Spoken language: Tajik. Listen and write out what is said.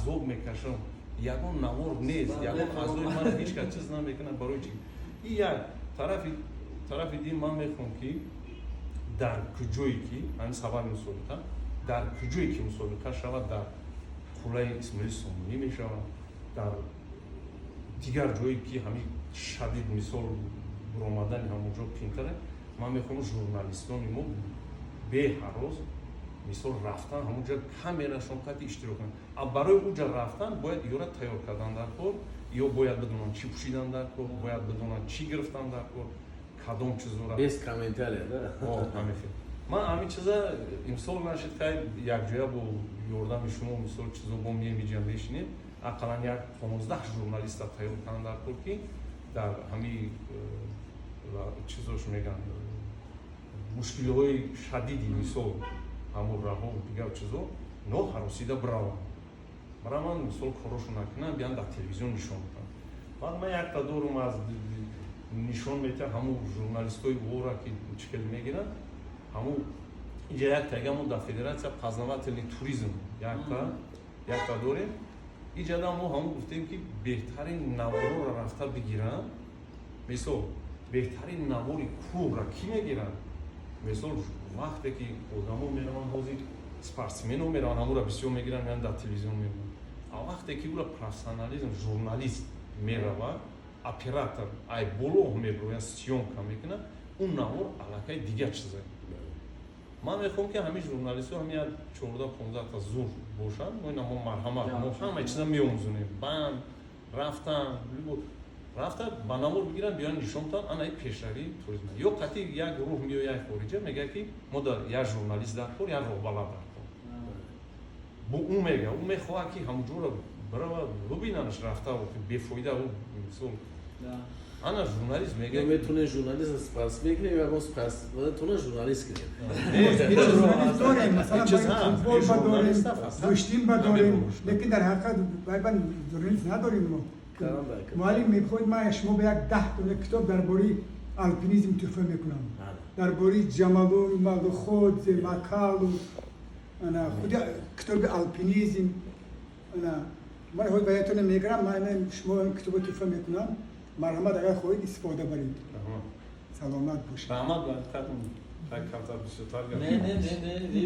Азоб мекашам, ягон навор нест, ягон азоби ман ҳеҷ кас чиз намекунад. Барои чи? И як тарафи дин, ман мехоҳам, ки дар куҷое ки ҳамин сабаби мусобиқа, дар куҷое ки мусобиқа шавад, дар қуллаи Исмоили Сомонӣ мешавад, дар дигар ҷое ки ҳамин шадид, мисол, буромадани ҳамонҷо қиинтаре, ман мехоҳам журналистони мо беҳарос, мисол, рафтан ҳамонҷа, камерашон қати иштирок кунанд. А барои уҷа рафтан бояд ёра тайёр кардан дар кор, ё бояд бидонанд, чӣ пӯшидан дар кор, бояд бидонанд, чӣ гирифтан дар кор, кадом чизора. Без комментария, да? Ҳамин хел. Ман ҳамин чиза имсол нашид, хай, якҷоя бо ёрдами шумо, мисол, чизо бо мемиҷа мешинем, ақаллан як 15 журналиста тайёр кардан дар кор, ки дар ҳамин чизош меган, мушкилиҳои шадиди, мисол, ҳамун раҳо, дигар чизо ноҳаросида бираванд, бараман, мисол, корошо накунанд, биян дар телевизион нишон кунанд. Баъд ман якта дорум, аз нишон метиҳам ҳамун журналистои вора, ки чӣ хел мегиранд ҳамун инҷа. Якта мо дар федератсия познавательный туризм якта дорем. Иҷада мо ҳамун гуфтем, ки беҳтарин наворора рафта бигиранд. Мисол, беҳтарин навори кӯҳра кӣ мегиранд? Мисол, вақте ки одамо мераванд, ҳозир спортсмено мераванд, ҳамура бисёр мегиранд, меянд, дар телевизион мебинанд. А вақте ки ура профессионализм, журналист меравад, оператор ай боло меброяд, съёмка мекунад, он навор аллакай дигар чизе. Ман мехоҳам, ки ҳамин журналистҳо ҳамин як 14-15 та зур бошанд. Мо ина, мо марҳамат, мо ҳамаи чиза меомӯзонем, банд рафтан, рафта ба навор бигиранд, биёянд, нишон диҳанд. Ана и пешравии туризм. Ё қатъи як гурӯҳ меояд як хориҷа, мегӯяд, ки мо дар як журналист дар кор, як роҳбалад дар кор. Бо ӯ мега, ӯ мехоҳад, ки ҳамонҷоро бирава, бибинанаш рафта, бефоида ӯ, мисол, ана журналист мега. Метавонем журналист спортсмен кунем, ягон спортсмен журналист кунем. Журналист дорем, масалан, футбол ба дорем, гӯштин ба дорем, лекин дар ҳақиқат байбан журналист надорем мо. Муаллим, мехоҳед, ман шумо ба як 10 дона китоб дар бораи алпинизм туҳфа мекунам, дар бораи Ҷомолунгма, Лхоцзе, Макалу, ана худи китоби алпинизм. Ана ман ҳоз ба ятона мегирам, ман шумо китобо туҳфа мекунам. Марҳамат, агар хоҳед, истифода баред. Саломат бошед. Раҳмат, камтар бисёртар. Не, не, не, не.